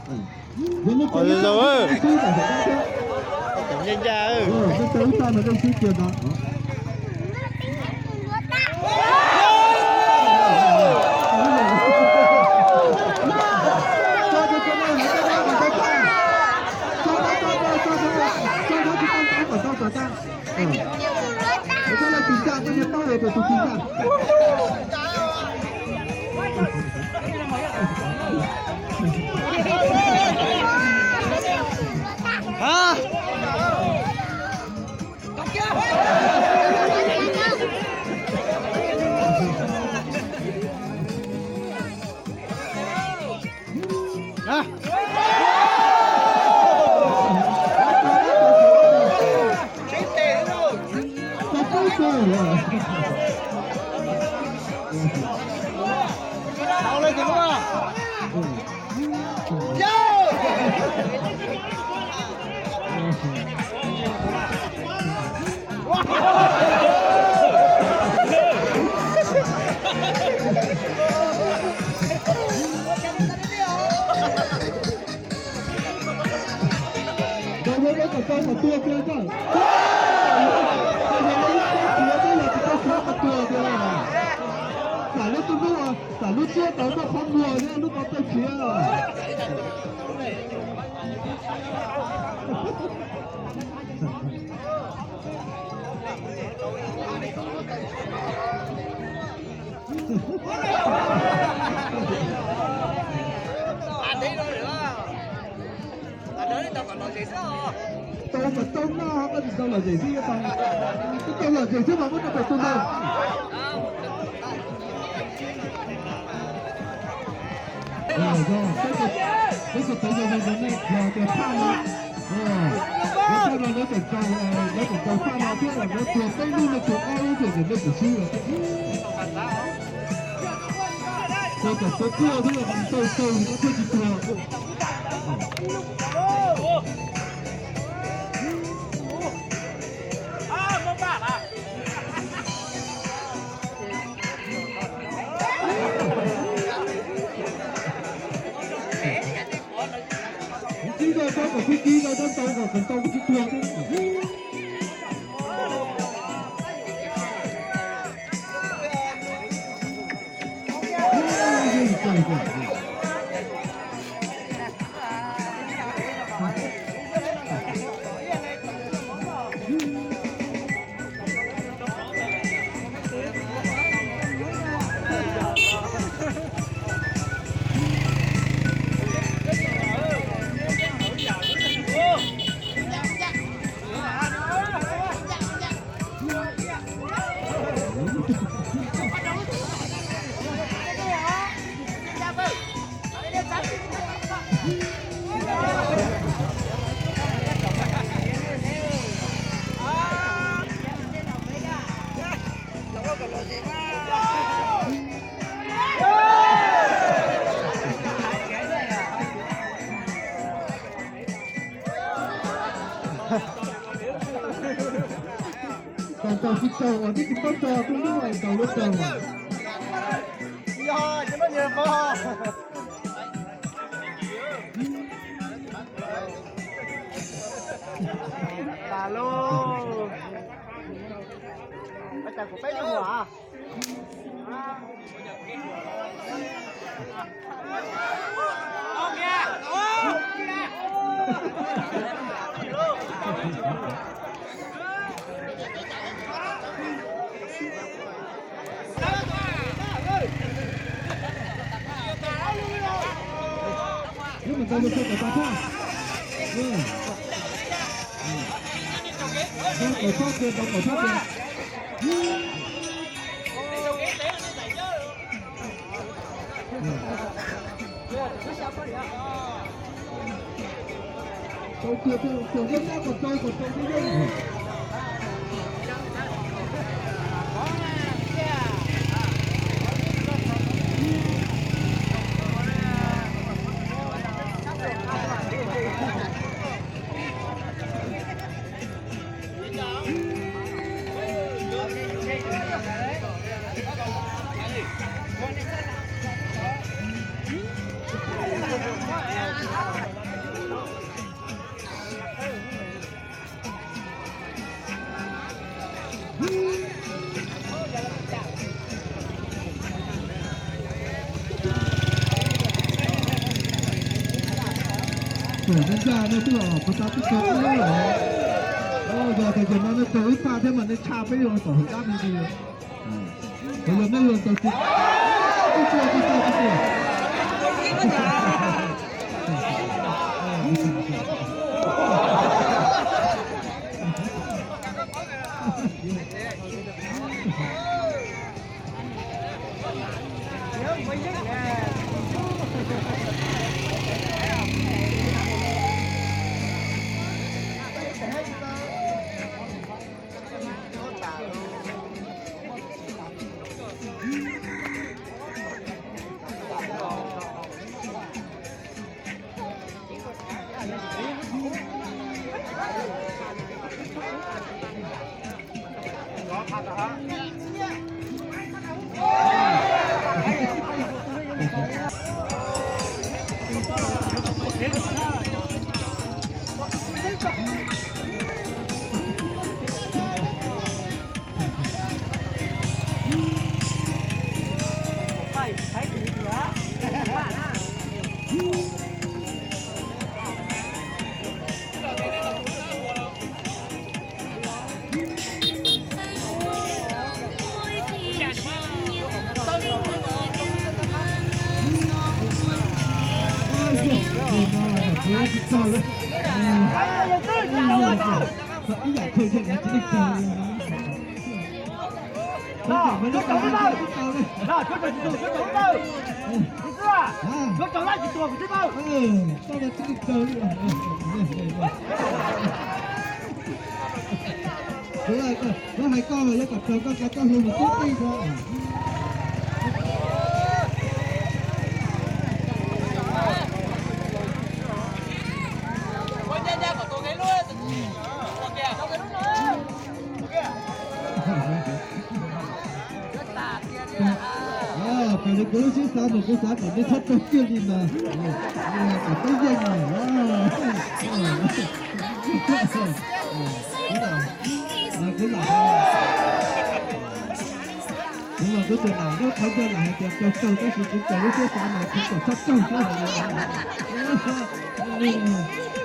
Ua zaum, ncaj ncaj. Ntawd yog lawv kom tau qhov tuag tiag na. Yog lawv lub teb khiav thiab yog tsis tau qhov tuag tiag. Xam lub tub nub, xam lub tsiab tau muaj qhov muag thiab lub qhov txaj khiav. Tau mas tau noj, koj tsis tau lom zem xwb, tau lom zem xwb mas muab rau pem tus ntawd. Peb kuj tau yog nej yog tias phaj no, phaj no lawv tseem tau, lawv tseem tau phaj no thiab, lawv tuag peb lub, nej tuag ob lub, ces nej kuj swb lawm. Tau kom tuag tuag thiab, tau tau thiab tsis tuag. Kuv kib rau tau kom kuv kib rau tau kom tau kuv kib tuag. Tau tau tsis tau, tib tsis paub tau, tub nub tau lub tau. Yog, ces no nyias pom. Tas lauj. Ua cas kuv peb tug muag a? Lub me ntau lub txog kom tau thaj. Tau kom txhob kiag, tau kom txhob kiag. Tau kiag, tau kiag, tau kiag. Txawm nej ncaj nej twb los puas tau tib co ib lub lawm. Yog tias zaum no nej raug ib phaj thiab mas nej tshaj peb yuav tom hauv dab me ntsis. Yog nej los tau tsis Kuv hais koj mas yuav kom raug koj cov koj hlub mus tub tij ko. Raws li kuv lub siab xav mas kuv xav kom nej txhob raug kiag li mas, kom peb yeej mas. Kuv los kuv tsuas lam muab qhov ncauj lam hais tias raug raug tab sis kuv raws lub siab xav mas kuv kom txhob raug xwb.